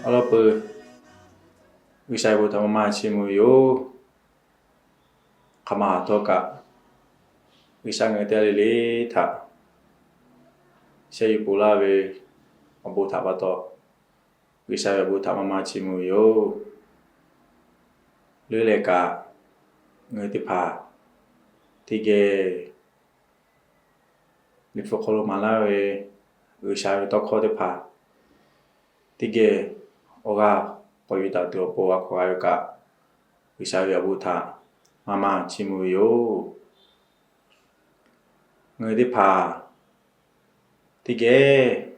Awˬ lawn peuˬ, G'uiˬsha ve bon htaꞈ maˇ maˇ chiˇ mvuh ve yoˬ. Hk'aˬ ma haꞈ htawˇ kaꞈ, G'uiˬsha ngaˬ hui teˇ g'aˇ le le htaꞈ sheh yuˬ ponˬ laˇ ve awˬ bon htaꞈ pa taw, G'uiˬsha ve awˬ bon htaꞈ maˇ maˇ chiˇ mvuh ve yoˬ. Leuˉ leh kaꞈ, ngaˬ hui teˇ hpaˍ teˇ geh Liꞈ hpu hk'aw lo maˍ laˇ ve G'uiˬsha ve tawˇ hkawˇ teˇ hpaˍ teˇ geh awˬ g'aˇ k'awꞈ yuˬ daꞈ tuˬ awˬ pon g'a hk'awꞈ g'a ve kaꞈ, G'uiˬsha ve awˬ bon htaꞈ maˇ maˇ chiˇ mvuh ve yoˬ. Ngaˬ hui teˇ hpaˍ teˇ geh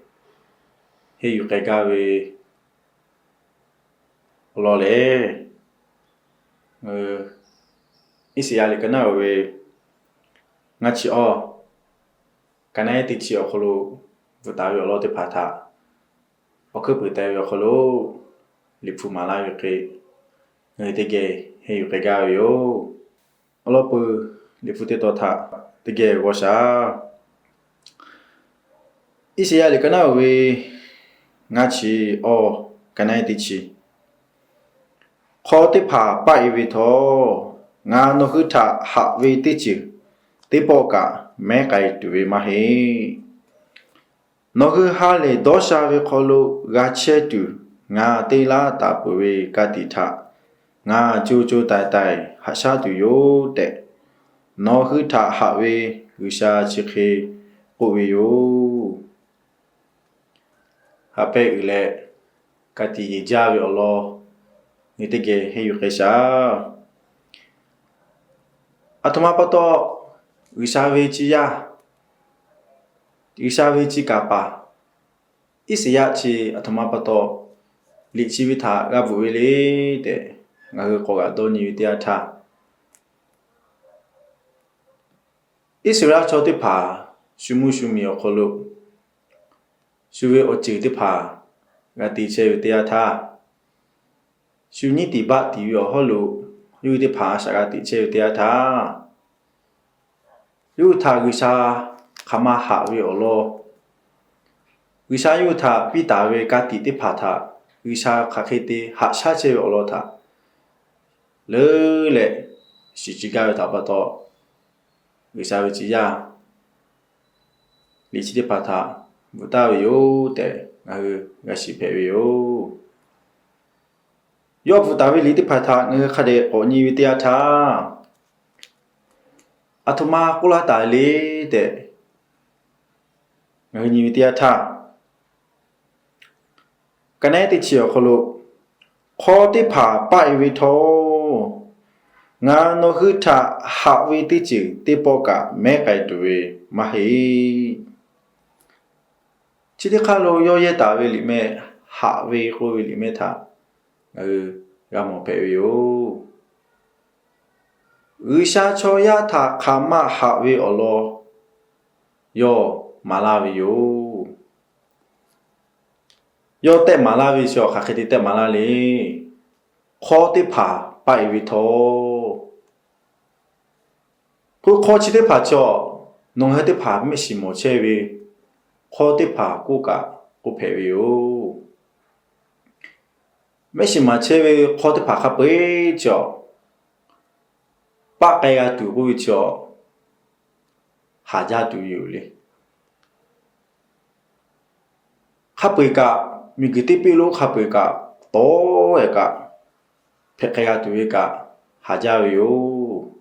henˇ yuˬ k'ai gaˇ ve awˬ lawn lehˬ, Iˉsaˍyaˆ liꞈ ka naˉ uiˍ ve ngaˇ chi awˇ, ka naˉ teˇ chi awˬ hk'aw lo bvuhꞈ taˍ ve awˬ lawn teˇ hpaˍ htaꞈ awˬ hkuiˉ puiˍ teh ve awˬ hk'aw lo Liꞈ hpu maˍ laˇ ve hk'e, ngaˬ hui teˇ geh henˇ yuˬ k'ai gaˇ ve yoˬ. Awˬ lawn peuˬ, Liꞈ hpu teˇ tawn htaꞈ teˇ geh g'aw shaˍ. Iˉsaˍyaˆ liꞈ ka naˉ uiˍ ve ngaˇ chi awˇ, ka naˉ teˇ chi. Hk'aw teˇ hpaˍ paˆ e ve htawˇ, ngaˬ nawˬ hui htaꞈ haꞈ ve teˇ ceuˬ teˇ pawˆ kaꞈ mehˉ k'ai tuˬ ve maˇ heˆ. Nawˬ hui ha lehˬ dawˇ sha ve hk'aw lo g'a chehˇ tuˬ, ngaˬ te laˇ taˍ peuˬ ve ka tiꞈ htaꞈ ngaˬ co co taiˍ taiˍ haꞈ shaˉ tuˬ yoˬ tehꞈ, nawˬ hui htaꞈ haꞈ ve G'uiˬsha chi hk'e k'oˆ ve yoˬ. Haꞈ pehˇ uiˍ leh, ka tiꞈ yeˬ jaˇ ve awˬ lawn ngaˬ hui teˇ geh henˇ yuˬ k'ai shaˍ. Aˬ htoꞈ ma pa taw G'uiˬsha ve chi yaˇ, G'uiˬsha ve chi kaˍ paˍ Iˉsaˍyaˆ chi aˬ htoꞈ ma pa taw liꞈ chi ve htaꞈ g'a bvuhꞈ ve le tehꞈ, ngaˬ hui k'awꞈ g'aꞈ dawˇ nyi ve teˇ yanˇ htaˇ, Iˉsaˍreˍlaˆ chaw teˇ hpaˍ shu mvuhˇ shu miˬ awˬ hk'aw lo shu ve awˬ ceuˬ teˇ hpaˍ g'a te chehˇ ve teˇ yanˇ htaˇ, shu nyiˉ tiˍ baˆ tiˍ ve awˬ hawˉ lo yawˇ hui teˇ hpaˍ a shaꞈ g'a teꞈ chehˇ ve teˇ yanˇ htaˇ, yawˇ hui htaꞈ G'uiˬsha hk'aˬ ma haꞈ ve awˬ lawn, G'uiˬsha yawˇ hui htaꞈ piˇ taˍ ve ka tiꞈ teˇ hpaˍ htaꞈ G'uiˬsha hk'aˬ hk'e te haꞈ shaˉ chehˇ ve awˬ lawn htaꞈ leuˉ leh shiˍ ciˬ gaˇ ve htaꞈ pa taw, G'uiˬsha ve tcuh yaˇ liꞈ chi teˇ hpaˍ htaꞈ bvuhꞈ taˍ ve yoˬ tehꞈ ngaˬ hui g'a shiˍ hpehꞈ ve yoˬ. Yawˇ bvuhꞈ taˍ ve liꞈ teˇ hpaˍ htaꞈ ngaˬ hui hk'a dehꞈ k'awꞈ nyi ve teˇ yanˇ htaˇ, aˬ htoꞈ ma k'oˆ laˇ taˍ le tehꞈ ngaˬ hui nyi ve teˇ yanˇ htaˇ, ka naˉ teˇ chi awˬ hk'aw lo, hk'aw teˇ hpaˍ paˆ e ve htawˇ, ngaˬ nawˬ hui htaꞈ haꞈ ve teˇ ceuˬ teˇ pawˆ kaꞈ mehˉ k'ai tuˬ ve maˇ heˆ. Chi teˇ hk'aˇ lo yawˇ yehˇ taˍ ve liꞈ mehˆ, haꞈ ve k'oˆ ve liꞈ mehˆ htaꞈ ngaˬ hui g'a mawˬ hpehꞈ ve yoˬ. G'uiˬsha chaw yaˇ htaꞈ hk'aˬ ma haꞈ ve awˬ lawn yawˇ maˍ laˇ ve yoˬ. Yawˇ tehˆ maˍ laˇ ve chi awˬ hk'aˬ hk'e te tehˆ maˍ laˇ le. Hk'aw teˇ hpaˍ paˆ e ve htawˇ, hk'aw chi teˇ hpaˍ chi awˬ, nawˬ ngaˬ hui teˇ hpaˍ mehˆ shiˍ mawˬ chehˇ ve hk'aw teˇ hpaˍ k'oˆ kaꞈ k'oˆ hpehꞈ ve yoˬ. Mehˆ shiˍ maˍ chehˇ ve hk'aw teˇ hpaˍ hk'a peu-eˬ chi awˬ, paˆ k'ai g'a tuˬ k'oˆ ve chi awˬ, haˍ jaˇ tuˬ yoˬ le. Hk'a peu-eˬ kaꞈ, miˬguiˬ teˇ piˇ lo hk'a peu-eˬ kaꞈ, tawˇ ehˍ kaꞈ, hpehꞈ k'ai g'a tuˬ ve kaꞈ, haˍ jaˇ ve yoˬ.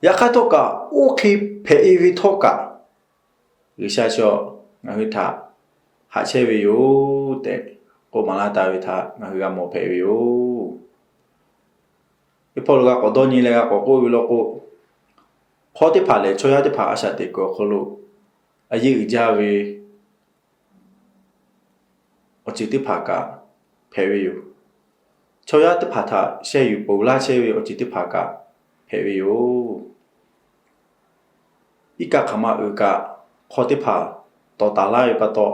Yaꞈ hk'aˇ htawˇ kaꞈ, oˇ hk'e hpehꞈ e ve htawˇ kaꞈ, G'uiˬsha chaw ngaˬ hui htaꞈ haꞈ chehˇ ve yoˬ tehꞈ k'oˆ maˍ laˇ taˍ ve htaꞈ ngaˬ hui g'a mawˬ hpehꞈ ve yoˬ. Teˇ hpawˇ lo g'a k'awꞈ dawˇ nyi leh g'a k'awꞈ k'oˆ ve law k'o, hk'aw teˇ hpaˍ lehˬ chaw yaˇ teˇ hpaˍ a shaꞈ teꞈ kuiˬ awˬ hk'aw lo a yeˇ uiˍ jaˇ ve awˬ ceuˬ teˇ hpaˍ kaꞈ hpehꞈ ve yoˬ. Chaw yaˇ teˇ hpaˍ htaꞈ sheh yuˬ ponˬ laˇ chehˇ ve awˬ ceuˬ teˇ hpaˍ kaꞈ hpehꞈ ve yoˬ. Iˉ kaˆ hk'aˬ ma uiˍ kaꞈ, hk'aw teˇ hpaˍ tawˍ taˍ laˇ ve pa taw,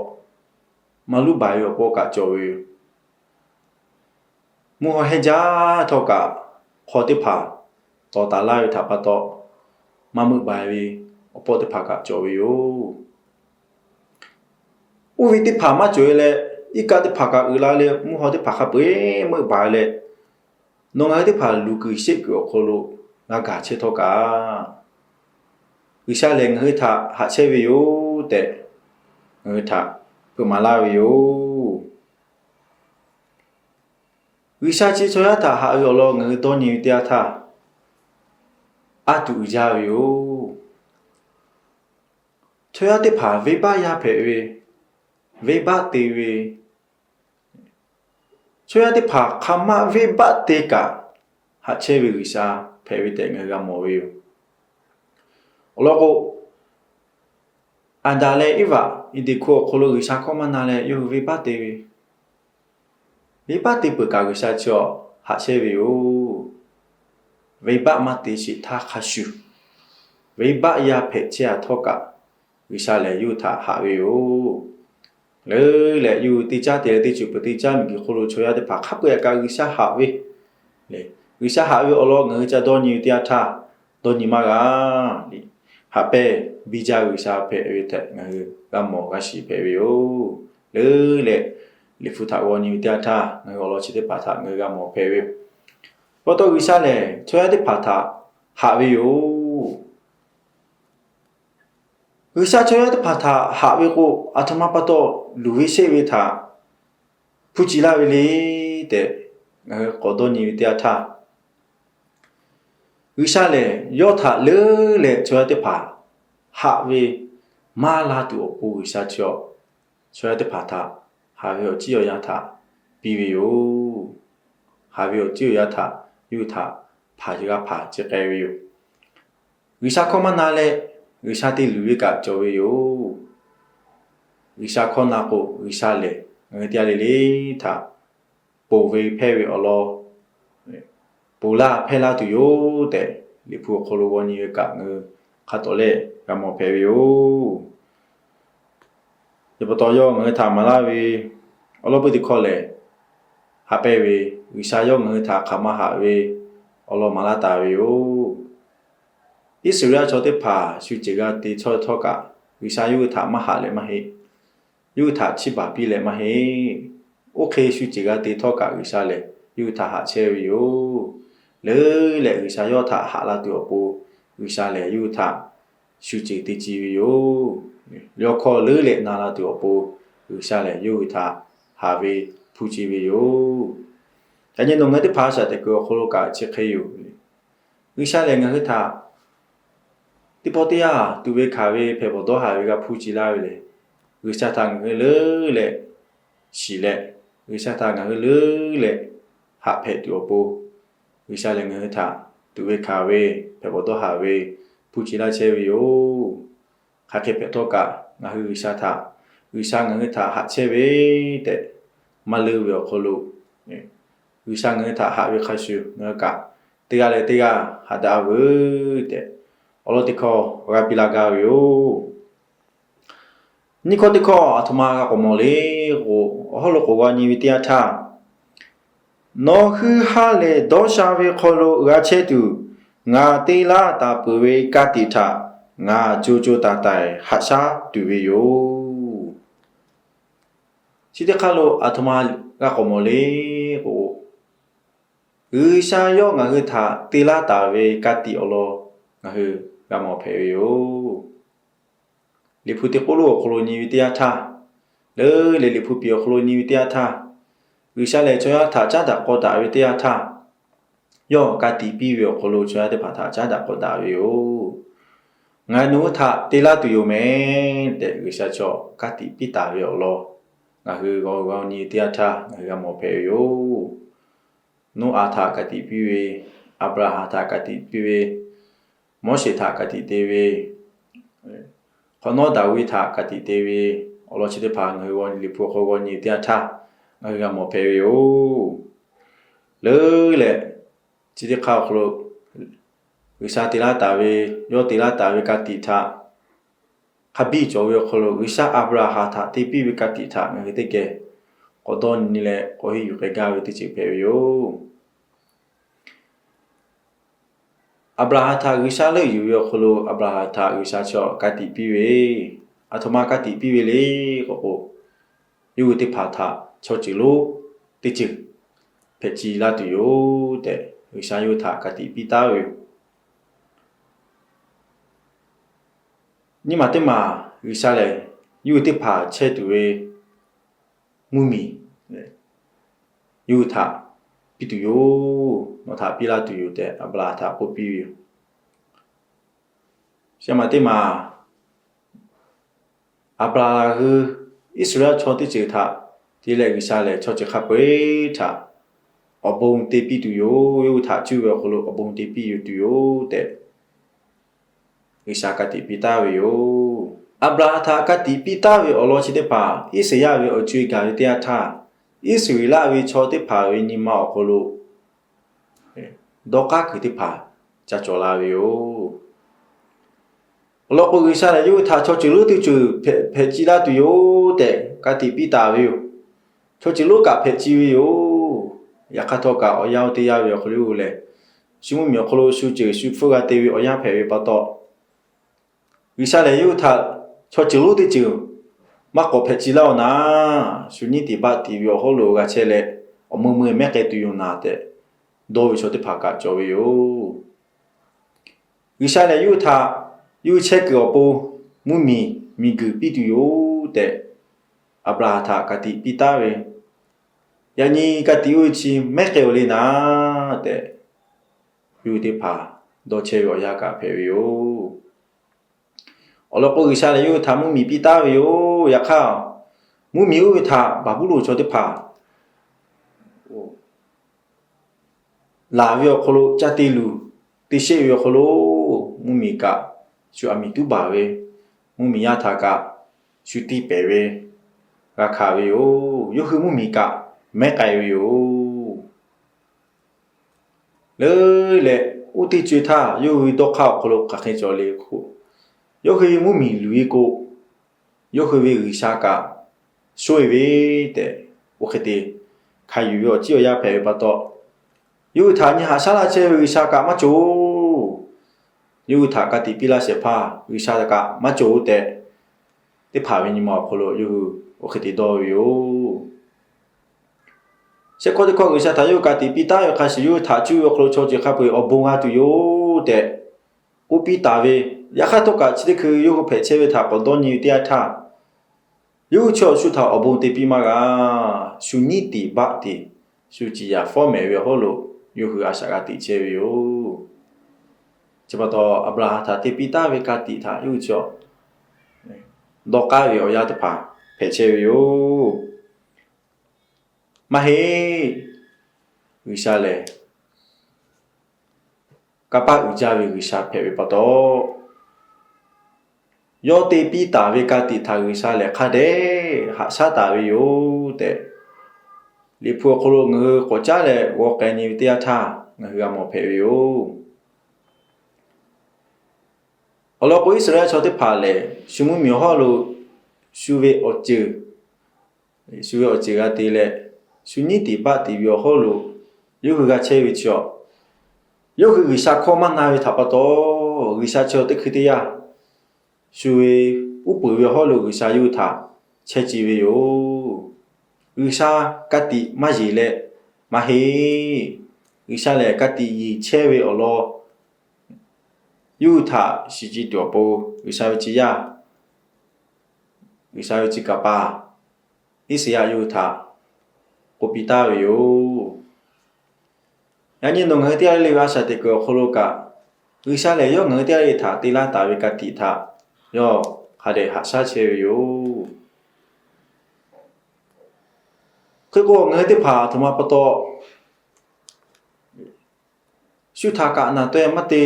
maˇ luˇ baˬ ve awˬ pawˆ kaꞈ cawˬ ve yoˬ. Mvuhˇ haw hehnˇ jaˇ htawˇ kaꞈ, hk'aw teˇ hpaˍ tawˍ taˍ laˇ ve htaꞈ pa taw, maˇ meuˆ baˬ ve awˬ pawˆ teˇ hpaˍ kaꞈ cawˬ ve yoˬ. Oˇ ve teˇ hpaˍ maˇ cawˬ e leh, iˉ kaˆ teˇ hpaˍ kaꞈ uiˍ la leh, mvuhˇ haw teˇ hpaˍ hk'a peu-eˬ meuˆ baˬ leh, nawˬ ngaˬ hui teˇ hpaˍ luˬ kuiˬ sheˆ kuiˬ awˬ hk'aw lo g'a gaˬ chehˇ htawˇ kaꞈ, G'uiˬsha lehˬ ngaˬ hui htaꞈ haꞈ chehˇ ve yoˬ tehꞈ, ngaˬ hui htaꞈ hpeuꞈ maˍ laˇ ve yoˬ. G'uiˬsha chi chaw yaˇ htaꞈ haꞈ ve awˬ lawn ngaˬ hui dawˇ nyi ve teˇ yanˇ htaˇ, a tuꞈ uiˍ jaˇ ve yoˬ. Chaw yaˇ teˇ hpaˍ venˇbaˆ yaˇ hpehꞈ ve, venˇbaˆ te ve, chaw yaˇ teˇ hpaˍ hk'aˬ ma venˇbaˆ te kaꞈ haꞈ chehˇ ve G'uiˬsha hpehꞈ ve tehꞈ ngaˬ hui g'a mawˬ ve yoˬ. Awˬ lawn k'o, Aˍdanˍ leh Eˇvaꞈ Eˍdenˍ hkuˇ awˬ hk'aw lo G'uiˬsha hkawˇ maˇ na leh yawˇ hui venˇbaˆ te ve, venˇbaˆ te peuˬ kaꞈ G'uiˬsha chi awˬ haꞈ chehˇ ve yoˬ. Venˇbaˆ maˇ te sheˍ htaˇ hk'a shuˍ, venˇbaˆ yaˇ hpehꞈ chehˇ a htawˇ kaꞈ, G'uiˬsha lehˬ yawˇ hui htaꞈ haꞈ ve yoˬ. Leuˉ leh yawˇ hui teˇ caˉ te leh teˇ ceuˬ peuˬ teˇ caˉ miˬguiˬ hk'oˆ lo chaw yaˇ teˇ hpaˍ hk'a peu-eˬ kaꞈ G'uiˬsha haꞈ ve, G'uiˬsha haꞈ ve awˬ lawn ngaˬ hui ca dawˇ nyi ve teˇ yanˇ htaˇ, dawˇ nyi maˇ g'a. Haꞈ pehnˇ biˇ jaˇ G'uiˬsha hpehꞈ ve tehꞈ ngaˬ hui g'a mawˬ g'a shiˍ hpehꞈ ve yoˬ. Leuˉ leh Liꞈ hpu htaꞈ g'aw nyi ve teˇ yanˇ htaˇ ngaˬ hui awˬ lawn chi teˇ hpaˍ htaꞈ ngaˬ hui g'a mawˬ hpehꞈ ve yoˬ. Pa taw G'uiˬsha lehˬ chaw yaˇ teˇ hpaˍ htaꞈ haꞈ ve yoˬ. G'uiˬsha chaw yaˇ teˇ hpaˍ htaꞈ haꞈ ve k'o, aˬ htoꞈ ma pa taw luˬ ve sheˆ ve htaꞈ hpu ci laˇ ve le tehꞈ ngaˬ hui k'awꞈ dawˇ nyi ve teˇ yanˇ htaˇ, G'uiˬsha lehˬ yawˇ htaꞈ leuˉ leh chaw yaˇ teˇ hpaˍ haꞈ ve maˇ la tuˬ awˬ pon G'uiˬsha chi awˬ, chaw yaˇ teˇ hpaˍ htaꞈ haꞈ ve awˬ ciˉ awˬ yanˇ htaꞈ piˇ ve yoˬ. Haꞈ ve awˬ ciˉ awˬ yanˇ htaꞈ yawˇ hui htaꞈ hpanˍ g'a hpanˍ chi k'ai ve yoˬ. G'uiˬsha hkawˇ maˇ na leh, G'uiˬsha te luˬ ve kaꞈ cawˬ ve yoˬ. G'uiˬsha hkawˇ na k'o, G'uiˬsha lehˬ ngaˬ hui teˇ g'aˇ le le htaꞈ ponˬ ve hpehˇ ve awˬ lawn, ponˬ laˇ hpehˇ laˇ tuˬ yoˬ tehꞈ, Liꞈ hpu awˬ hk'aw lo g'aw nyi ve kaꞈ ngaˬ hui hk'a tawˍ lehˬ g'a mawˬ hpehꞈ ve yoˬ. Yaꞈ pa taw yawˇ ngaˬ hui htaꞈ maˍ laˇ ve awˬ lawn peu teˇ hkawˇ lehˬ, haꞈ pehnˇ ve G'uiˬsha yawˇ ngaˬ hui htaꞈ hk'aˬ ma haꞈ ve awˬ lawn maˍ laˇ taˍ ve yoˬ. Iˉsaˍreˍlaˆ chaw teˇ hpaˍ shu ceuˬ g'a te htawˇ htawˇ kaꞈ, G'uiˬsha yawˇ hui htaꞈ maˇ haꞈ leh maˇ heˆ. Yawˇ hui htaꞈ chiˇ baˬ piˇ leh maˇ heˆ. Oˇ hk'e shu ceuˬ g'a te htawˇ kaꞈ G'uiˬsha lehˬ yawˇ hui htaꞈ haꞈ chehˇ ve yoˬ. Leuˉ leh G'uiˬsha yawˇ htaꞈ haꞈ la tuˬ awˬ pon, G'uiˬsha lehˬ yawˇ hui htaꞈ shu ceuˬ te ci ve yoˬ. Yawˇ hkawˇ leuˉ leh na la tuˬ awˬ pon, G'uiˬsha lehˬ yawˇ hui htaꞈ haꞈ ve hpu ci ve yoˬ. Yaꞈ nyi nawˬ ngaˬ hui teˇ hpaˍ shaꞈ teꞈ kuiˬ awˬ hk'aw lo kaꞈ chi hk'e yoˬ. G'uiˬsha lehˬ ngaˬ hui htaꞈ teˇ pawˆ teˇ yanˇ tuꞈ ve hkanˍ ve hpehꞈ bawˬ dawˇ haˍ ve g'a hpu ci laˇ ve lehˬ, G'uiˬsha htaꞈ ngaˬ hui leuˉ leh shiˍ leh, G'uiˬsha htaꞈ ngaˬ hui leuˉ leh haꞈ hpehꞈ tuˬ awˬ pon, G'uiˬsha lehˬ ngaˬ hui htaꞈ tuꞈ ve hkanˍ ve hpehꞈ bawˬ dawˇ haˍ ve hpu ci laˇ chehˇ ve yoˬ. Hk'aˬ hk'e hpehꞈ htawˇ kaꞈ ngaˬ hui G'uiˬsha htaꞈ, G'uiˬsha ngaˬ hui htaꞈ haꞈ chehˇ ve tehꞈ maˇ leuˉ ve awˬ hk'aw lo, G'uiˬsha ngaˬ hui htaꞈ haꞈ ve hk'a shuˍ ngaˬ hui kaꞈ teˇ g'aˇ leh teˇ g'aˇ haꞈ daꞈ veuˬ tehꞈ awˬ lawn teˇ hkawˇ g'a piˇ laˇ gaˇ ve yoˬ. Nyiˇ hkawˇ teˇ hkawˇ aˬ htoꞈ ma g'a k'awꞈ mawˬ le k'o, awˬ hawˉ lo k'awꞈ g'a nyi ve teˇ yanˇ htaˇ, nawˬ hui ha lehˬ dawˇ sha ve hk'aw lo g'a chehˇ tuˬ, ngaˬ te laˇ taˍ peuˬ ve ka tiꞈ htaꞈ ngaˬ co co taiˍ taiˍ haꞈ shaˉ tuˬ ve yoˬ. Chi teˇ hk'aˇ lo aˬ htoꞈ ma g'a k'awꞈ mawˬ le k'o, G'uiˬsha yawˇ ngaˬ hui htaꞈ te laˇ taˍ ve ka tiꞈ awˬ lawn ngaˬ hui g'a mawˬ hpehꞈ ve yoˬ. Liꞈ hpu teˇ k'oˆ lo awˬ hk'aw lo nyi ve teˇ yanˇ htaˇ, leuˉ leh Liꞈ hpu piˍ awˬ hk'aw lo nyi ve teˇ yanˇ htaˇ, G'uiˬsha lehˬ chaw yaˇ htaꞈ caˉ daꞈ k'aw daꞈ ve teˇ yanˇ htaˇ, yawˇ ka tiꞈ piˇ ve awˬ hk'aw lo chaw yaˇ teˇ hpaˍ htaꞈ caˉ daꞈ k'aw daꞈ ve yoˬ. Ngaˬ nawˬ hui htaꞈ te laˇ tuˬ yoˬ mehˍ tehꞈ G'uiˬsha chaw ka tiꞈ piˇ taˍ ve awˬ lawn ngaˬ hui g'aw g'aw nyi teˇ yanˇ htaˇ ngaˬ hui g'a mawˬ hpehꞈ ve yoˬ. Noˉaꞈ htaꞈ ka tiꞈ piˇ ve, Aˍbraˍhanˍ htaꞈ ka tiꞈ piˇ ve, Moˉseˍ htaꞈ ka tiꞈ te ve, hk'awꞈ nawˉ Daˍviˆ htaꞈ ka tiꞈ te ve, awˬ lawn chi teˇ hpaˍ ngaˬ hui g'aw nyi Liꞈ hpu hk'aw g'aw nyi teˇ yanˇ htaˇ ngaˬ hui g'a mawˬ hpehꞈ ve yoˬ. Leuˉ leh chi teˇ hk'aˇ awˬ hk'aw lo G'uiˬsha te laˇ taˍ ve, yawˇ te laˇ taˍ ve ka tiꞈ htaꞈ hk'a biˇ cawˬ ve awˬ hk'aw lo G'uiˬsha Aˍbraˍhanˍ htaꞈ te piˇ ve ka tiꞈ htaꞈ ngaˬ hui teˇ geh k'awꞈ dawˇ nyi leh k'awꞈ henˇ yuˬ k'ai gaˇ ve teˇ ceuˬ hpehꞈ ve yoˬ. Aˍbraˍhanˍ htaꞈ G'uiˬsha leuˆ yuˬ ve awˬ hk'aw lo Aˍbraˍhanˍ htaꞈ G'uiˬsha chaw ka tiꞈ piˇ ve, aˬ htoꞈ ma ka tiꞈ piˇ ve le k'o k'o, yawˇ hui teˇ hpaˍ htaꞈ chaw ceuˬ lonˉ teˇ ceuˬ hpehꞈ ci laˇ tuˬ yoˬ tehꞈ, G'uiˬsha yawˇ hui htaꞈ ka tiꞈ piˇ taˉ ve yoˬ. Nyiˇ maˬ teˇ maˬ G'uiˬsha lehˬ, yawˇ hui teˇ hpaˍ chehˇ tuˬ ve mvuhˇmiˬ yawˇ hui htaꞈ piˇ tuˬ yoˬ. Nawˬ htaꞈ piˇ laˇ tuˬ yoˬ tehꞈ, Aˍbraˍhanˍ htaꞈ k'oˆ piˇ ve yoˬ. Shehˆ maˬ teˇ maˬ Aˍbraˍhanˍ hui Iˉsaˍreˍlaˆ chaw teˇ ceuˬ htaꞈ te leh, G'uiˬsha lehˬ chaw ceuˬ hk'a peu-eˬ htaꞈ awˬ bon te piˇ tuˬ yoˬ. Yawˇ hui htaꞈ cuˇ ve awˬ hk'aw lo awˬ bon te piˇ tuˬ yoˬ tehꞈ, G'uiˬsha ka tiꞈ piˇ taˉ ve yoˬ. Aˍbraˍhanˍ htaꞈ ka tiꞈ piˇ taˉ ve awˬ lawn chi teˇ hpaˍ Iˉsaˍyaˆ ve awˬ co-e gaˬ ve teˇ yanˇ htaˇ, Iˉsaˍreˍlaˆ ve chaw teˇ hpaˍ ve nyi ma awˬ hk'aw lo dawˇ k'aˉ kuiˬ teˇ hpaˍ ca cawˬ la ve yoˬ. Awˬ lawn k'o, G'uiˬsha lehˬ yawˇ hui htaꞈ chaw ceuˬ lonˉ teˇ ceuˬ hpehꞈ ci laˇ tuˬ yoˬ tehꞈ ka tiꞈ piˇ taˍ ve yoˬ. Chaw ceuˬ lonˉ kaꞈ hpehꞈ ci ve yoˬ. Yaꞈ hk'aˇ htawˇ kaꞈ, awˬ yanˇ oˇ teˇ yanˇ ve awˬ hk'aw lo lehˬ, shu mvuhˇmiˬ awˬ hk'aw lo shu ceuˬ shu hpfuhˇ g'a te ve awˬ yanˇ hpehꞈ ve pa taw, G'uiˬsha lehˬ yawˇ hui htaꞈ chaw ceuˬ lonˉ teˇ ceuˬ maˇ k'awꞈ hpehꞈ ci laˇ-oˬ naˍ, shu nyiˉ tiˍ baˆ tiˍ ve awˬ hawˉ lo g'a chehˇ leh, awˬ meuˇ meuˇ mehˉ k'ai tuˬ yoˬ naˍ tehꞈ dawˇ ve chaw teˇ hpaˍ kaꞈ cawˬ ve yoˬ. G'uiˬsha lehˬ yawˇ hui htaꞈ yawˇ hui chehˇ kuiˬ awˬ pon mvuhˇmiˬ miˬguiˬ piˇ tuˬ yoˬ tehꞈ, Aˍbraˍhanˍ htaꞈ ka tiꞈ piˇ taˉ ve, yaꞈ nyi ka tiꞈ oˇ ve chi mehˉ k'ai-oˬ le naˍ tehꞈ, yawˇ hui teˇ hpaˍ dawˇ chehˇ ve awˬ yanˇ kaꞈ hpehꞈ ve yoˬ. Awˬ lawn k'o, G'uiˬsha lehˬ yawˇ hui htaꞈ mvuhˇmiˬ piˇ taˉ ve yoˬ. Yaꞈ hk'aˇ, mvuhˇmiˬ oˇ ve htaꞈ Baˍbuˍlonˍ chaw teˇ hpaˍ laˬ ve awˬ hk'aw lo caˇ te luˬ te sheˆ ve awˬ hk'aw lo, mvuhˇmiˬ kaꞈ shu aˬ miˍ tuˉ baˬ ve, mvuhˇmiˬ yaˇ htaꞈ kaꞈ shu tiˇ pehˍ ve g'a hkanˍ ve yoˬ. Yawˇ hui mvuhˇmiˬ kaꞈ mehˉ k'ai ve yoˬ. Leuˉ leh, oˇ teˇ co-e htaˇ yawˇ hui dawˇ hk'aˇ awˬ hk'aw lo hk'aˬ hk'e cawˬ le k'o, yawˇ hui mvuhˇmiˬ luˬ-e k'o, yawˇ hui ve G'uiˬsha kaꞈ sho-e ve tehꞈ, oˇ hk'e te hkanˍ yuˬ ve awˬ ciˉ awˬ yanˇ hpehꞈ ve pa taw, yawˇ hui htaꞈ nyi haꞈ shaˉ laˇ chehˇ ve G'uiˬsha kaꞈ maˇ cawˬ-oˬ. Yawˇ hui htaꞈ ka tiꞈ piˇ laˇ shehˍ hpaˇ G'uiˬsha kaꞈ maˇ cawˬ-oˬ tehꞈ, teˇ hpaˍ ve nyi ma awˬ hk'aw lo yawˇ hui oˇ hk'e te dawˇ ve yoˬ. Shehˆ hkawˇ teˇ hkawˇ G'uiˬsha htaꞈ yawˇ hui ka tiꞈ piˇ taˉ ve hk'a shuˍ, yawˇ hui htaꞈ cuˇ ve awˬ hk'aw lo chaw ceuˬ hk'a peu-eˬ awˬ bon g'a tuˬ yoˬ tehꞈ k'oˆ piˇ taˍ ve, yaꞈ hk'aˇ htawˇ kaꞈ chi teˇ hkui yawˇ hui hpehꞈ chehˇ ve htaꞈ k'awꞈ dawˇ nyi ve teˇ yanˇ htaˇ, yawˇ hui chi awˬ shu htaꞈ awˬ bon te piˇ maˇ g'a. Shu nyiˉ tiˍ baˆ tiˍ, shu ciˍ yaˍ fawˉ mehˍ ve awˬ hawˉ lo yawˇ hui a shaꞈ g'a teꞈ chehˇ ve yoˬ. Chi pa taw, Aˍbraˍhanˍ htaꞈ te piˇ taˉ ve ka tiꞈ htaꞈ yawˇ hui chi dawˇ k'aˉ ve awˬ yanˇ teˇ hpaˍ hpehꞈ chehˇ ve yoˬ. Maˇ heˆ. G'uiˬsha lehˬ kanˇ paˆ uiˍ jaˇ ve G'uiˬsha hpehꞈ ve pa taw, yawˇ te piˇ taˍ ve ka tiꞈ htaꞈ G'uiˬsha lehˬ hk'a dehꞈ haꞈ shaˉ taˍ ve yoˬ tehꞈ, Liꞈ hpu awˬ hk'aw lo ngaˬ hui k'awꞈ caˉ leh g'aw k'ai nyi ve teˇ yanˇ htaˇ ngaˬ hui g'a mawˬ hpehꞈ ve yoˬ. Awˬ lawn k'o, Iˉsaˍreˍlaˆ chaw teˇ hpaˍ lehˬ, shu mvuhˇmiˬ awˬ hawˉ lo shu ve awˬ ceuˬ, shu ve awˬ ceuˬ g'a te leh, shu nyiˉ tiˍ baˆ tiˍ ve awˬ hawˉ lo yawˇ hui g'a chehˇ ve chi awˬ, yawˇ hui G'uiˬsha hkawˇ maˇ na ve htaꞈ pa taw, G'uiˬsha chi awˬ teˇ hkui teˇ yanˇ shu ve uˉ peunˍ ve awˬ hawˉ lo G'uiˬsha yawˇ hui htaꞈ chehˇ ci ve yoˬ. G'uiˬsha ka tiꞈ maˇ yeˬ leh maˇ heˆ. G'uiˬsha lehˬ ka tiꞈ yeˬ chehˇ ve awˬ lawn yawˇ hui htaꞈ shiˍ ci tuˬ awˬ pon, G'uiˬsha ve tcuh yaˇ, G'uiˬsha ve tcuh kaˍ paˍ Iˉsaˍyaˆ yawˇ hui htaꞈ k'oˆ piˇ taˍ ve yoˬ. Yaꞈ nyi nawˬ ngaˬ hui teˇ g'aˇ le ve a shaꞈ teꞈ kuiˬ awˬ hk'aw lo kaꞈ, G'uiˬsha lehˬ yawˇ ngaˬ hui teˇ g'aˇ le htaꞈ te laˇ taˍ ve ka tiꞈ htaꞈ yawˇ hk'a dehꞈ haꞈ shaˉ chehˇ ve yoˬ. Hk'e k'o, ngaˬ hui teˇ hpaˍ aˬ htoꞈ ma pa taw shu htaꞈ kaꞈ naˬ taweh maˇ te,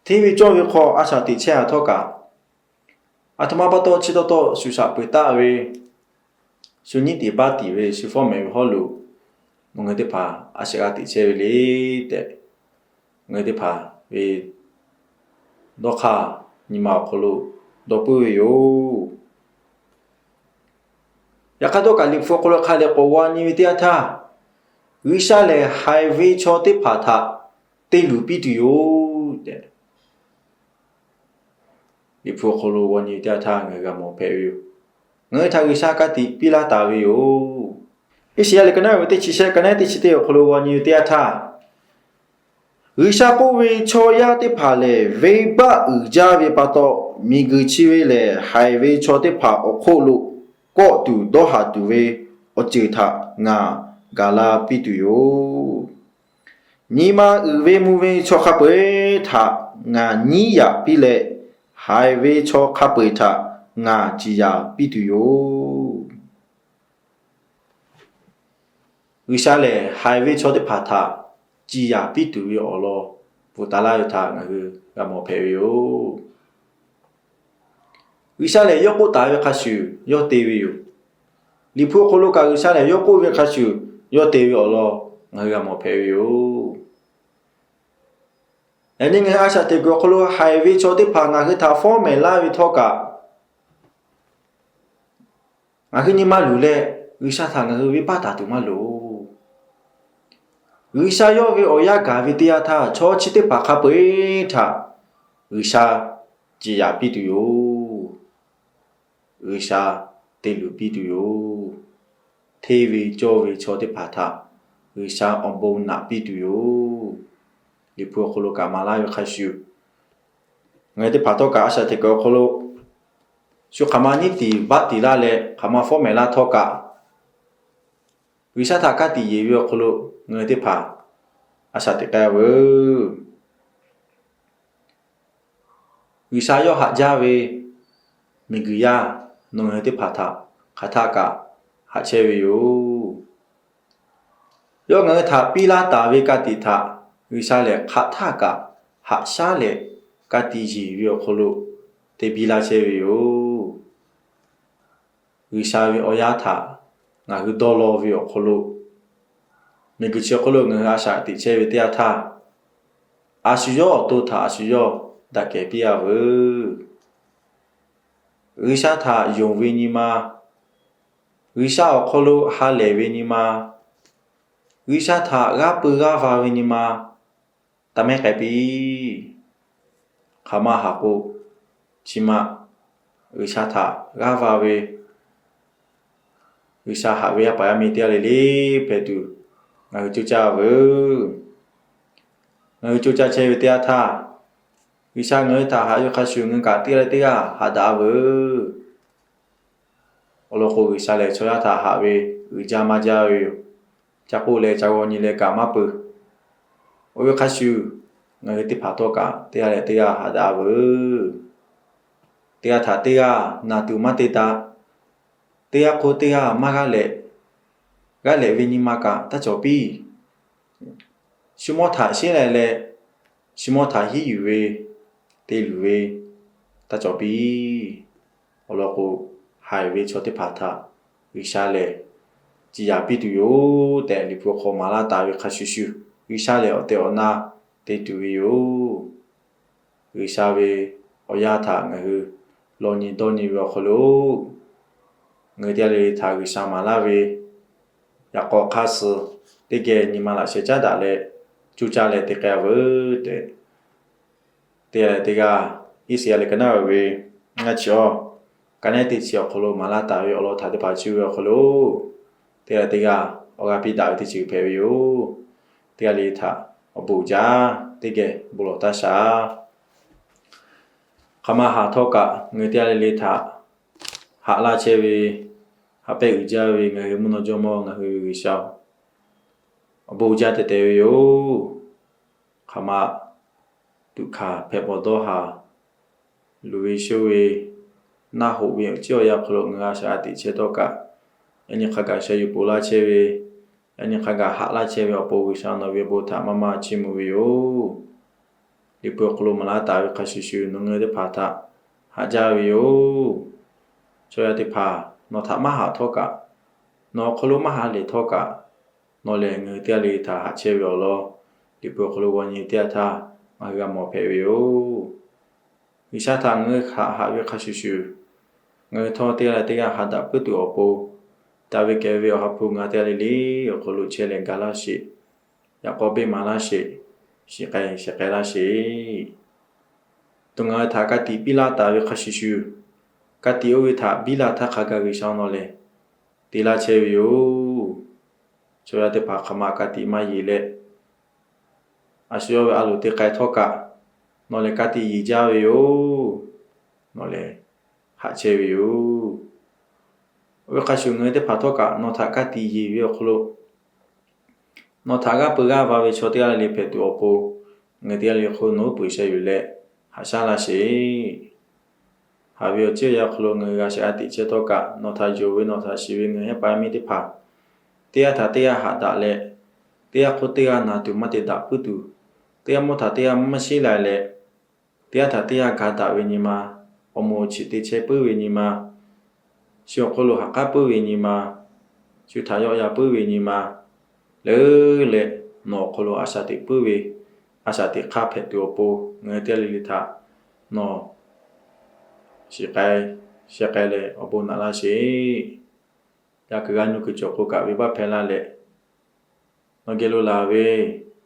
hteˇ ve cawˇ ve hk'aw a shaꞈ teꞈ chehˇ-a htawˇ kaꞈ, aˬ htoꞈ ma pa taw chi taw taw shuˍ shaꞈ peuˬ taˆ ve, shu nyiˉ tiˍ baˆ tiˍ ve shu fawˉ mehˍ ve hawˉ lo ngaˬ hui teˇ hpaˍ a shaꞈ g'a teꞈ chehˇ ve le tehꞈ, ngaˬ hui teˇ hpaˍ ve dawˇ hk'aˇ nyi ma awˬ hk'aw lo dawˇ puiˉ ve yoˬ. Yaꞈ hk'aˇ htawˇ kaꞈ, Liꞈ hpu awˬ hk'aw lo hk'a dehꞈ k'awꞈ g'aw nyi ve teˇ yanˇ htaˇ, G'uiˬsha lehˬ haiˬ ve chaw teˇ hpaˍ htaꞈ te luˬ piˇ tuˬ yoˬ tehꞈ, Liꞈ hpu awˬ hk'aw lo g'aw nyi ve teˇ yanˇ htaˇ ngaˬ hui g'a mawˬ hpehꞈ ve yoˬ. Ngaˬ hui htaꞈ G'uiˬsha ka tiꞈ piˇ laˇ taˍ ve yoˬ. Iˉsaˍyaˆ liꞈ ka naˉ ve teˇ chi shehˆ, ka naˉ teˇ chi teˇ awˬ hk'aw lo g'aw nyi ve teˇ yanˇ htaˇ, G'uiˬsha k'oˆ ve, Chaw yaˇ teˇ hpaˍ lehˬ, venˇbaˆ uiˍ jaˇ ve pa taw, miˬguiˬ chi ve lehˬ haiˬ ve chaw teˇ hpaˍ awˬ hk'oˆ lo kawˆ tuˬ dawˇ haˍ tuˬ ve awˬ ceuˬ htaꞈ ngaˬ gaˬ la piˇ tuˬ yoˬ. Nyi ma uiˍ ve mvuh ve chaw hk'a peu-eˬ htaꞈ ngaˬ nyiˉ yaꞈ piˇ leh, haiˬ ve chaw hk'a peu-eˬ htaꞈ ngaˬ ciˍ yanˍ piˇ tuˬ yoˬ. G'uiˬsha lehˬ, haiˬ ve chaw teˇ hpaˍ htaꞈ ciˍ yanˍ piˇ tuˬ ve awˬ lawn bvuhꞈ taˍ laˇ ve htaꞈ ngaˬ hui g'a mawˬ hpehꞈ ve yoˬ. G'uiˬsha lehˬ, yawˇ k'oˆ taˍ ve hk'a shuˍ yawˇ te ve yoˬ. Liꞈ hpu awˬ hk'aw lo kaꞈ, G'uiˬsha lehˬ yawˇ k'oˆ ve hk'a shuˍ yawˇ te ve awˬ lawn ngaˬ hui g'a mawˬ hpehꞈ ve yoˬ. Yaꞈ nyi ngaˬ hui a shaꞈ teꞈ kuiˬ awˬ hk'aw lo haiˬ ve chaw teˇ hpaˍ ngaˬ hui htaꞈ fawˉ mehˍ laˇ ve htawˇ kaꞈ, ngaˬ hui nyi ma luˬ leh, G'uiˬsha htaꞈ ngaˬ hui venˇbaˆ taˍ tuˬ maˇ loˍ. G'uiˬsha yawˇ ve awˬ yanˇ gaˬ ve teˇ yanˇ htaˇ, chaw chi teˇ hpaˍ hk'a peu-eˬ htaꞈ G'uiˬsha ciˍ yanˍ piˇ tuˬ yoˬ. G'uiˬsha te luˬ piˇ tuˬ yoˬ. Hteˇ ve cawˇ ve chaw teˇ hpaˍ htaꞈ G'uiˬsha awˬ bon naꞈ piˇ tuˬ yoˬ. Liꞈ hpu awˬ hk'aw lo kaꞈ maˍ laˇ ve hk'a shuˍ, ngaˬ hui teˇ hpaˍ htawˇ kaꞈ a shaꞈ teꞈ kuiˬ awˬ hk'aw lo shu hk'aˬ ma nyiˇ tiˍ baˆ tiˍ laˇ leh hk'aˬ ma fawˉ mehˍ laˇ htawˇ kaꞈ, G'uiˬsha htaꞈ ka tiꞈ yeˬ ve awˬ hk'aw lo ngaˬ hui teˇ hpaˍ a shaꞈ teꞈ k'ai veuˬ. G'uiˬsha yawˇ haꞈ jaˇ ve miˬguiˬ yaˇ nawˬ ngaˬ hui teˇ hpaˍ htaꞈ hk'aˬ htaˆ kaꞈ haꞈ chehˇ ve yoˬ. Yawˇ ngaˬ hui htaꞈ piˇ laˇ taˍ ve ka tiꞈ htaꞈ G'uiˬsha lehˬ hk'aˬ htaˆ kaꞈ haꞈ shaˉ leh ka tiꞈ yeˬ ve awˬ hk'aw lo te biˇ laˇ chehˇ ve yoˬ. G'uiˬsha ve awˬ yanˇ htaꞈ ngaˬ hui dawˇ law ve awˬ hk'aw lo, miˬguiˬ chi awˬ hk'aw lo ngaˬ hui a shaꞈ teꞈ chehˇ ve teˇ yanˇ htaˇ, a shu yawˇ awˬ to htaꞈ a shu yawˇ daꞈ kehˬ piˇ-a veuˬ. G'uiˬsha htaꞈ yonˍ ve nyi ma, G'uiˬsha awˬ hk'aw lo ha lehˬ ve nyi ma, G'uiˬsha htaꞈ g'aˇ peu g'aˇ va ve nyi ma, taˇ mehˉ k'ai piˇ. Hk'aˬ ma haꞈ k'o, chi ma G'uiˬsha htaꞈ g'aˇ va ve, G'uiˬsha haꞈ ve yaˇ paˍ yaˇ miˇ teˇ g'aˇ le le hpehꞈ tuˬ ngaˬ hui coˇ caˇ veuˬ. Ngaˬ hui coˇ caˇ chehˇ ve teˇ yanˇ htaˇ, G'uiˬsha ngaˬ hui htaꞈ haꞈ ve hk'a shuˍ ngaˬ hui kaꞈ teˇ g'aˇ leh teˇ g'aˇ haꞈ daꞈ-a veuˬ. Awˬ lawn k'o, G'uiˬsha lehˬ chaw yaˇ htaꞈ haꞈ ve uiˍ jaˇ maˇ jaˇ ve yoˬ. Ca k'oˆ leh ca g'aw nyi leh kaꞈ maˇ peuˬ. Oˇ ve hk'a shuˍ, ngaˬ hui teˇ hpaˍ htawˇ kaꞈ teˇ g'aˇ leh teˇ g'aˇ haꞈ daꞈ-a veuˬ. Teˇ g'aˇ htaꞈ teˇ g'aˇ naˬ tuˬ maˇ te daꞈ. Teˇ g'aˇ hk'oˆ teˇ g'aˇ maˇ g'aˇ leh, g'aˇ lehꞈ ve nyi ma kaꞈ taˇ cawˬ piˇ. Shu mawˇ htaꞈ sheˉ leh leh, shu mawˇ htaꞈ hiˉ yuˬ ve, te luˬ ve taˇ cawˬ piˇ. Awˬ lawn k'o, haiˬ ve chaw teˇ hpaˍ htaꞈ G'uiˬsha lehˬ ciˍ yanˍ piˇ tuˬ yoˬ tehꞈ, Liꞈ hpu hk'aw maˍ laˇ taˍ ve hk'a shuˍ shuˍ, G'uiˬsha lehˬ awˬ tehˬ awˬ na te tuˬ ve yoˬ. G'uiˬsha ve awˬ yanˇ htaꞈ ngaˬ hui law nyi dawˇ nyi ve awˬ hk'aw lo, ngaˬ hui teˇ g'aˇ le le htaꞈ G'uiˬsha maˍ laˇ ve, yaꞈ k'aw hk'aˇ suh teˇ geh nyi ma laꞈ sheh caˉ daꞈ leh, coˇ caˇ leh te k'ai-a veuˬ tehꞈ, teˇ g'aˇ leh teˇ g'aˇ, Iˉsaˍyaˆ liꞈ ka naˉ ve ngaˇ chi awˬ, ka naˉ teˇ chi awˬ hk'aw lo maˍ laˇ taˍ ve awˬ lawn htaꞈ teˇ hpaˍ cuˇ ve awˬ hk'aw lo, teˇ g'aˇ leh teˇ g'aˇ awˬ g'aˇ piˇ daꞈ ve teˇ ceuˬ hpehꞈ ve yoˬ. Teˇ g'aˇ le le htaꞈ awˬ bon uiˍ jaˇ, teˇ geh bon lawˬ taˇ shaˍ. Hk'aˬ ma haꞈ htawˇ kaꞈ, ngaˬ hui teˇ g'aˇ le le htaꞈ haꞈ laˇ chehˇ ve, haꞈ pehnˇ uiˍ jaˇ ve ngaˬ hui mvuhˇ naw jawˇmawˇ ngaˬ hui ve G'uiˬsha-oˬ, awˬ bon uiˍ jaˇ tehꞈ te ve yoˬ. Hk'aˬ ma tuꞈ hkanˍ hpehꞈ pawˬ dawˇ haˍ, luˬ ve shoˇ ve, naˆ hoꞈ ve awˬ ciˉ awˬ yanˇ hk'aw lo ngaˬ hui a shaꞈ g'a teꞈ chehˇ htawˇ kaꞈ, yaꞈ nyi hk'a gaˬ sha yuˬ poˬ laˇ chehˇ ve, yaꞈ nyi hk'a gaˬ haꞈ laˇ chehˇ ve awˬ pon G'uiˬsha nawˬ ve awˬ bon htaꞈ maˇ maˇ chiˇ mvuh ve yoˬ. Liꞈ hpu awˬ hk'aw lo maˍ laˇ taˍ ve hk'a shuˍ shuˍ nawˬ ngaˬ hui teˇ hpaˍ htaꞈ haꞈ jaˇ ve yoˬ. Chaw yaˇ teˇ hpaˍ nawˬ htaꞈ maˇ haꞈ htawˇ kaꞈ, nawˬ awˬ hk'aw lo maˇ ha lehˬ htawˇ kaꞈ, nawˬ lehˬ ngaˬ hui teˇ g'aˇ le htaꞈ haꞈ chehˇ ve awˬ lawn, Liꞈ hpu awˬ hk'aw lo g'aw nyi teˇ yanˇ htaˇ ngaˬ hui g'a mawˬ hpehꞈ ve yoˬ. G'uiˬsha htaꞈ ngaˬ hui haꞈ haꞈ ve hk'a shuˍ shuˍ, ngaˬ hui htawˇ teˇ g'aˇ leh teˇ g'aˇ ha daꞈ puiˉ tuˬ awˬ pon, daꞈ ve kehˬ ve awˬ ha hpu ngaˬ hui teˇ g'aˇ le le awˬ hk'aw lo chehˇ leh ga laˇ sheˍ. Yaꞈ k'aw beˇ maˍ laˇ sheˍ. Shiˍ k'ai shehˍ k'ai laˇ sheˍ. Tuꞈ ngaˬ hui htaꞈ ka tiꞈ piˇ laˇ taˍ ve hk'a shuˍ shuˍ, ka tiꞈ oˇ ve htaꞈ biˇ laˇ htaˇ hk'a gaˬ G'uiˬsha nawˬ lehˬ te laˇ chehˇ ve yoˬ. Chaw yaˇ teˇ hpaˍ hk'aˬ ma ka tiꞈ maˇ yeˬ leh, a shu yawˇ ve a loˍ te k'ai htawˇ kaꞈ, nawˬ lehˬ ka tiꞈ yeˬ jaˇ ve yoˬ. Nawˬ lehˬ haꞈ chehˇ ve yoˬ. Oˇ ve hk'a shuˍ, ngaˬ hui teˇ hpaˍ htawˇ kaꞈ nawˬ htaꞈ ka tiꞈ yeˬ ve awˬ hk'aw lo, nawˬ htaꞈ g'aˇ peu g'aˇ va ve chaw teˇ g'aˇ le le hpehꞈ tuˬ awˬ pon, ngaˬ hui teˇ g'aˇ le le hk'oˆ nawˬ uˉ peunˍ sheh yuˬ leh haꞈ shaˉ laˇ sheˍ. Haꞈ ve awˬ ceuˬ yaˇ hk'aw lo ngaˬ hui g'a sheh g'a tiꞈ chehˇ htawˇ kaꞈ, nawˬ htaꞈ yonˍ ve nawˬ htaꞈ shiˍ ve ngaˬ hui yaˇ paˍ yaˇ miˇ teˇ hpaˍ, teˇ g'aˇ htaꞈ teˇ g'aˇ haꞈ daꞈ leh, teˇ g'aˇ hk'oˆ teˇ g'aˇ naˬ tuˬ maˇ te daꞈ puiˉ tuˬ, teˇ g'aˇ mawˇ htaꞈ teˇ g'aˇ maˇ sheˉ lai leh, teˇ g'aˇ htaꞈ teˇ g'aˇ ga daꞈ ve nyi ma, awˬ moˍ awˬ chi te chehˇ puiˉ ve nyi ma, shu awˬ hk'aw lo ha k'aˉ puiˉ ve nyi ma, shu htaꞈ yawˆ ya puiˉ ve nyi ma, leuˉ leh nawˬ awˬ hk'aw lo a shaꞈ teꞈ puiˉ ve, a shaꞈ teꞈ hk'aˇ hpehꞈ tuˬ awˬ pon ngaˬ hui teˇ g'aˇ le le htaꞈ nawˬ shiˍ k'ai, sheh k'ai leh awˬ bon naꞈ laˇ sheˍ. Yaˇ kuiˬ g'aˇ nuˇ kuiˬ cawˬ k'o kaꞈ venˇbaˆ hpehˇ laˇ leh, nawˬ geh lo laˬ ve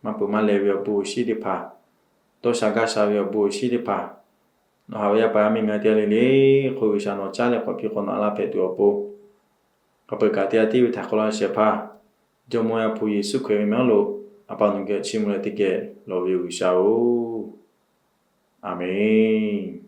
maˇ peuˬ maˇ leh ve awˬ bon awˬ shinˉ teˇ hpaˍ, dawˇ sha gaˇ sha ve awˬ bon awˬ shinˉ teˇ hpaˍ, nawˬ haꞈ ve yaˇ paˍ yaˇ miˇ ngaˬ hui teˇ g'aˇ le le hk'oˆ G'uiˬsha nawˬ caˉ leh k'awꞈ piˇ k'awꞈ naꞈ laˇ hpehꞈ tuˬ awˬ pon, hk'a peu-eˬ kaꞈ teˇ g'aˇ tiˉ ve htaꞈ hk'aw laˇ shehˍ hpaˇ, Jawˇmawˇ Yaˇ hpu Yeˍsuˆ Hkriꞈ ve mehˆ lo, A pa nawˬ geh awˬ chiˇ mvuh leh teˇ geh lawˬ ve yoˬ G'uiˬsha-oˬ. Aˬmenˍ.